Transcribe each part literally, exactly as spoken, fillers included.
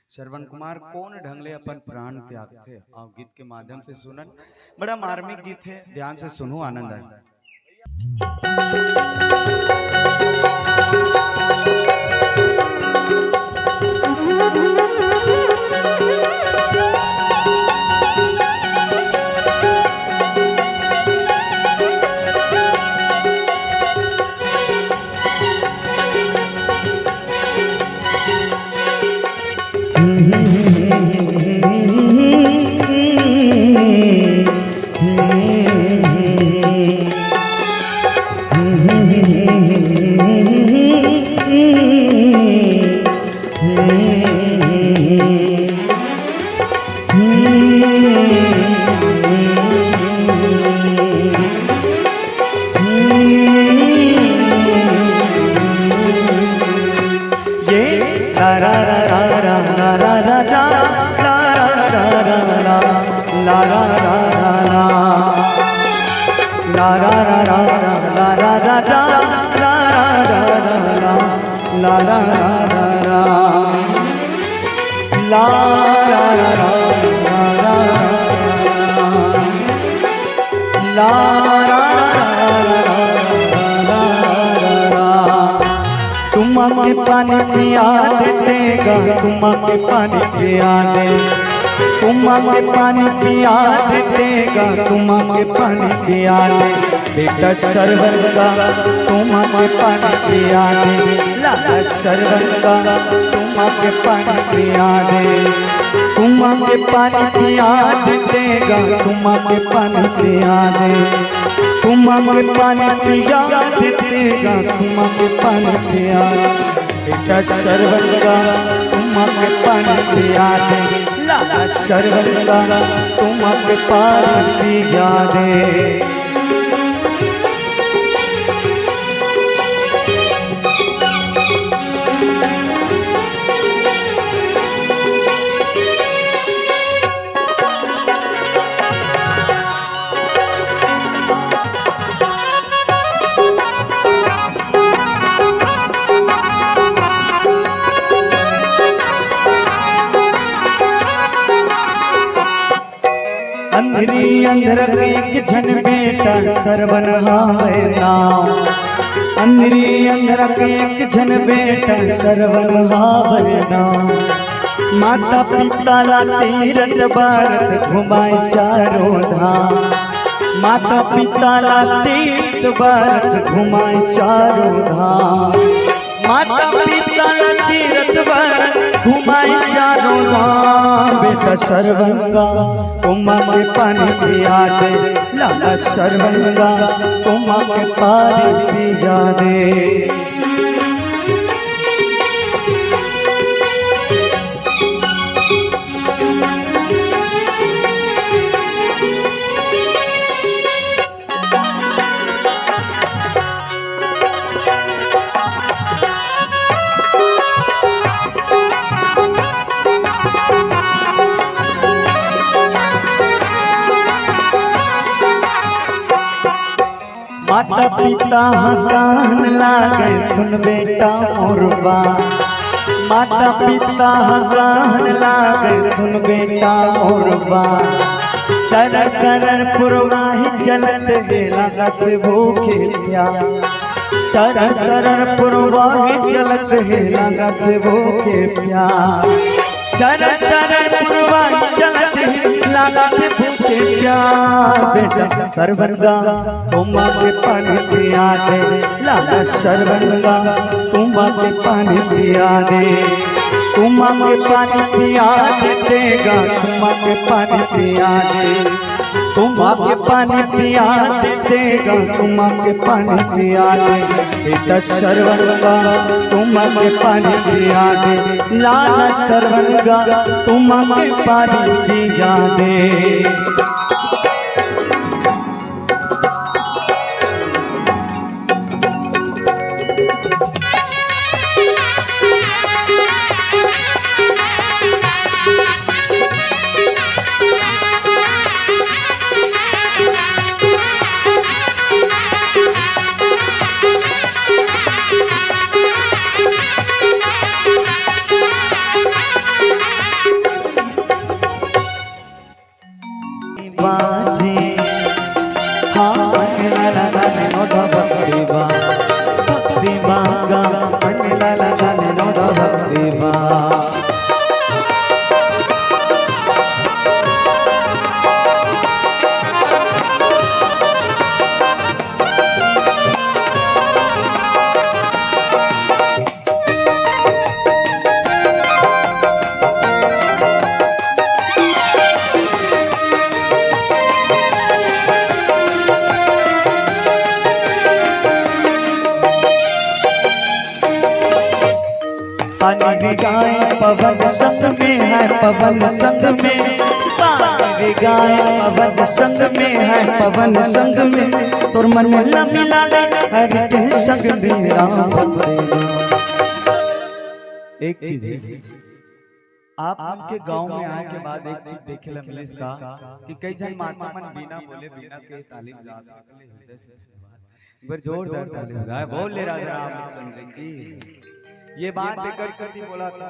श्रवण कुमार कोन ढंग ले अपन प्राण त्यागथे, अउ गीत के माध्यम से सुनन। बड़ा मार्मिक गीत हे, ध्यान से सुनहू, आनंद आही। तुमन के पानी पिया देते गा, तुमन के पानी पिया दे, तुमन के पानी पिया देते गा, तुमन के पानी पिया दे। बेटा श्रवण गा, तुमन के पानी पिया दे, लाला श्रवण गा, तुमन के पानी पिया दे, तुमन के पानी पिया देते गा, तुमन के पानी पिया दे, तुमन के पानी पिया देते गा, तुमन के पानी पिया दे। बेटा श्रवण गा, तुमन के पानी पिया दे, लाला श्रवण गा, तुमन के पानी पिया दे। अंधरी अंधरक एक झन बेटा सरवन हावय नाव। अंधरी अंधरक एक झन बेटा सरवन हावय नाव। माता पिता ला तीरथ बारत घुमाय चारों धाम। माता पिता ला तीरथ बारत घुमाय चारों धाम। माता पिता ला तीरथ बारत घुमाय चारों धाम। बेटा श्रवण गा, तुमन के पानी पिया दे, लाला श्रवण गा, तुमन के पानी पिया दे। माता पिता ह कान लागे सुन बेटा मोर बात। माता पिता ह कान लागे सुन बेटा मोर बात। सरर सरर पुरवाही चलत हे लागत भूखे प्यास। सरर सरर पुरवाही चलत हे लागत भूखे प्यास। सरर सरर पुरवाही चलत हे लागत भूखे प्यास। बेटा श्रवण गा, तुमन के पानी पिया दे, लाला श्रवण गा, तुमन के पानी पिया दे, तुमन के पानी पिया देते गा, तुमन के पानी पिया दे, तुमन के पानी पिया देते गा, तुमन के पानी पिया दे। बेटा श्रवण गा, तुमन के पानी पिया दे, लाला श्रवण गा, तुमन के पानी पिया दे। पानी रे गाय पवन संग में है, पवन संग में। पानी रे गाय पवन संग में है, पवन संग में। तोर मन ला मिला ले हरि के संग में राम भक्ति। एक चीज है, आप मन के गांव में आए के बाद एक चीज देखे ला मिलिस का कि कई झन माता मन बिना बोले, बिना के ताली बजात हे। एक बार जोरदार ताली बजाए, बोल ले राधा राम चंद्र की। ये बात एकर सेती बोला था,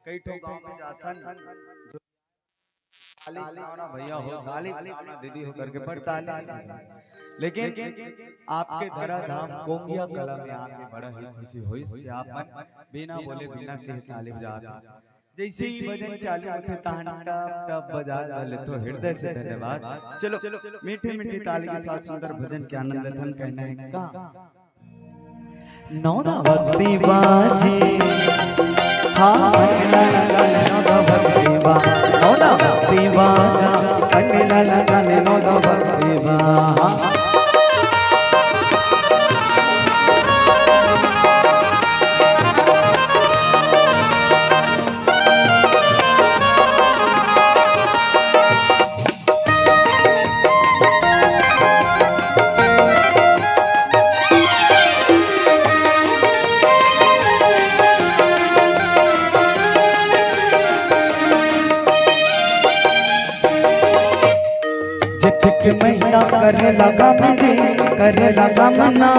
कई ठो गांव में जाथन, जो ताली बजाओ ना भैया हो, ताली बजाओ ना दीदी हो करके, पर ताली नहीं बजाए। लेकिन आपके धरा धाम कोकिया कला में आके बड़ा ही खुशी होइस कि आप मन बिना बोले, बिना के ताली बजात। जैसे ही भजन चालू होथे, तहन टप टप बजा डाले तो हृदय से धन्यवाद। चलो, मीठी मीठी ताली के साथ सुंदर भजन के आनंद लेथन, कहना है का? नौदा भक्ति बाजी, हाँ, नौदा भक्ति बा, नौदा भक्ति बा, नौदा भक्ति बा, हाँ। जेठ के महीना करे लगा मेरे, करे लगा मना।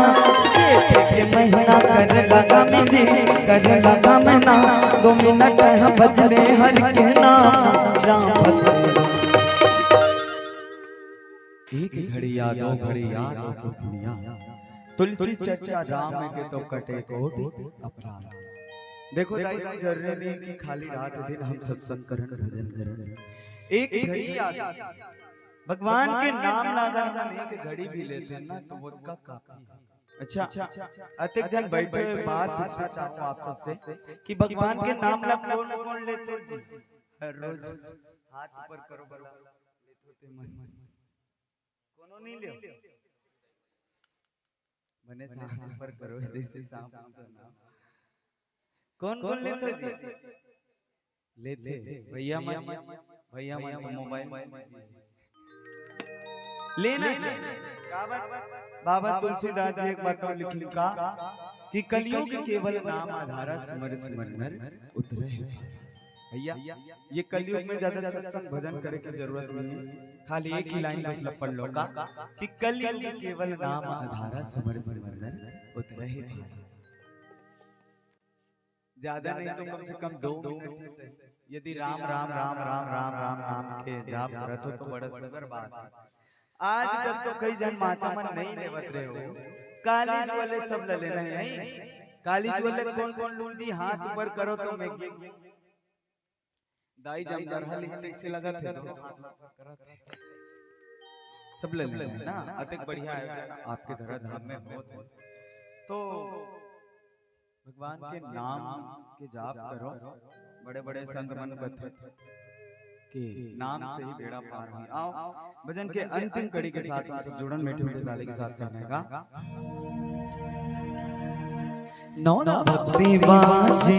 जेठ के महीना करे लगा मेरे, करे लगा मना। दो मिनट ह बजले हरि के नाम, राम भक्त। एक घड़ी याद, दो घड़ी याद, एक घड़ी याद। तुलसी चर्चा राम के तो कटे कोटि अपराध। देखो दाई, जरूरी नहीं कि खाली रात दिन हम सत्संग करन, भजन करन। एक घड़ी याद, भगवान के नाम ला अगर हम एक घड़ी भी लेते हैं ना, तो वो का काफी है। अच्छा, अतेक झन बैठे हुए, बात पूछना चाहूँ आप सबसे कि भगवान के नाम ला कौन कौन लेथे जी हर रोज? हाथ ऊपर करो भला। लेथे ते मन, कोनो नहीं ले। बने सांप ऊपर करो, जैसे सांप ऊपर ना। कौन कौन लेथे जी? लेथे भैया मन, भैया मन तो मोबाइल लेना चाहिए। का बात? बाबा तुलसीदास जी एक बात और लिखिन का कि कलयुग केवल नाम आधारा, सुमर सुमर नर उतरे है पार। भैया, ये कलयुग में ज्यादा सत्संग भजन करे के जरूरत नहीं है, खाली एक ही लाइन बस ला पढ़ लो का कि कलयुग केवल नाम आधारा, सुमर सुमर नर उतरे है पार। ज्यादा नहीं तो कम से कम दो मिनट, यदि राम राम राम राम राम राम नाम के जाप करत हो तो बड़ा सुंदर बात है। आज तक तो कई झन माता मन नहीं लेवत रहे हो, काली जुआ ले सब ले लेना है। काली जुआ ले कौन कौन लूट दी, हाथ ऊपर करो तो मैं गिन। दाई जमदरहा लिखते से लगत है, दोनों हाथ ला ऊपर करत है। सब ले लेना है ना, अतेक बढ़िया आयोजन आपके धरा धाम में होत है। तो भगवान के नाम के जाप करो, बड़े बड़े संत मन कथे कि नाम से ही बेड़ा पार होई। आओ, भजन के अंतिम कड़ी के साथ हम सब जुड़न, मीठे मीठे ताली के साथ कहने का। नौदा भक्ति बाजी,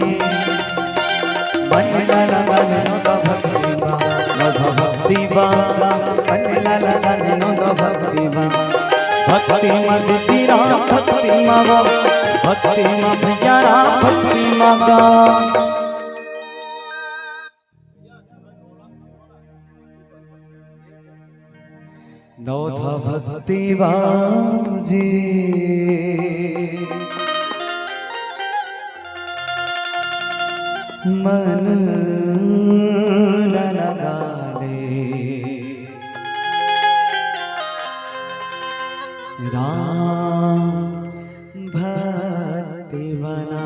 मन ला लगा ले नौदा भक्ति बा, नौदा भक्ति बा, मन ला लगा ले नौदा भक्ति बा। भक्ति मा दीदी राम भक्ति मा गा, भक्ति मा भैया राम भक्ति मा गा। नौधा भक्ति बाजी, मन ला लगा ले राम भक्ति बना।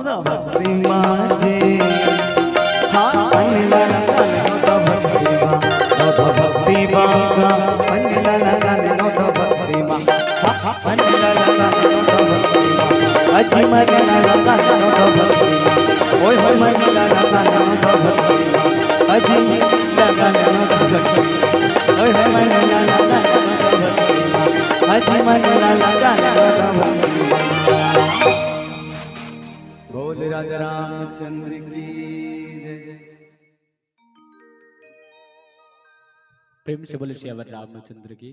भक्ति माँ जी। हाँ, मन ला लगा ले तो भक्ति माँ, तो भक्ति माँ का। मन ला लगा ले तो भक्ति माँ। हाँ, मन ला लगा ले तो भक्ति माँ। अजी मन ला लगा ले तो भक्ति माँ। ओए होए मन ला लगा ले तो भक्ति माँ। अजी लगा ले तो भक्ति माँ। ओए होए मन ला लगा ले तो भक्ति माँ। अजी मन ला लगा ले तो भक्ति माँ। बोल राजा रामचंद्र की जय। प्रेम से बोले सियावर रामचंद्र की।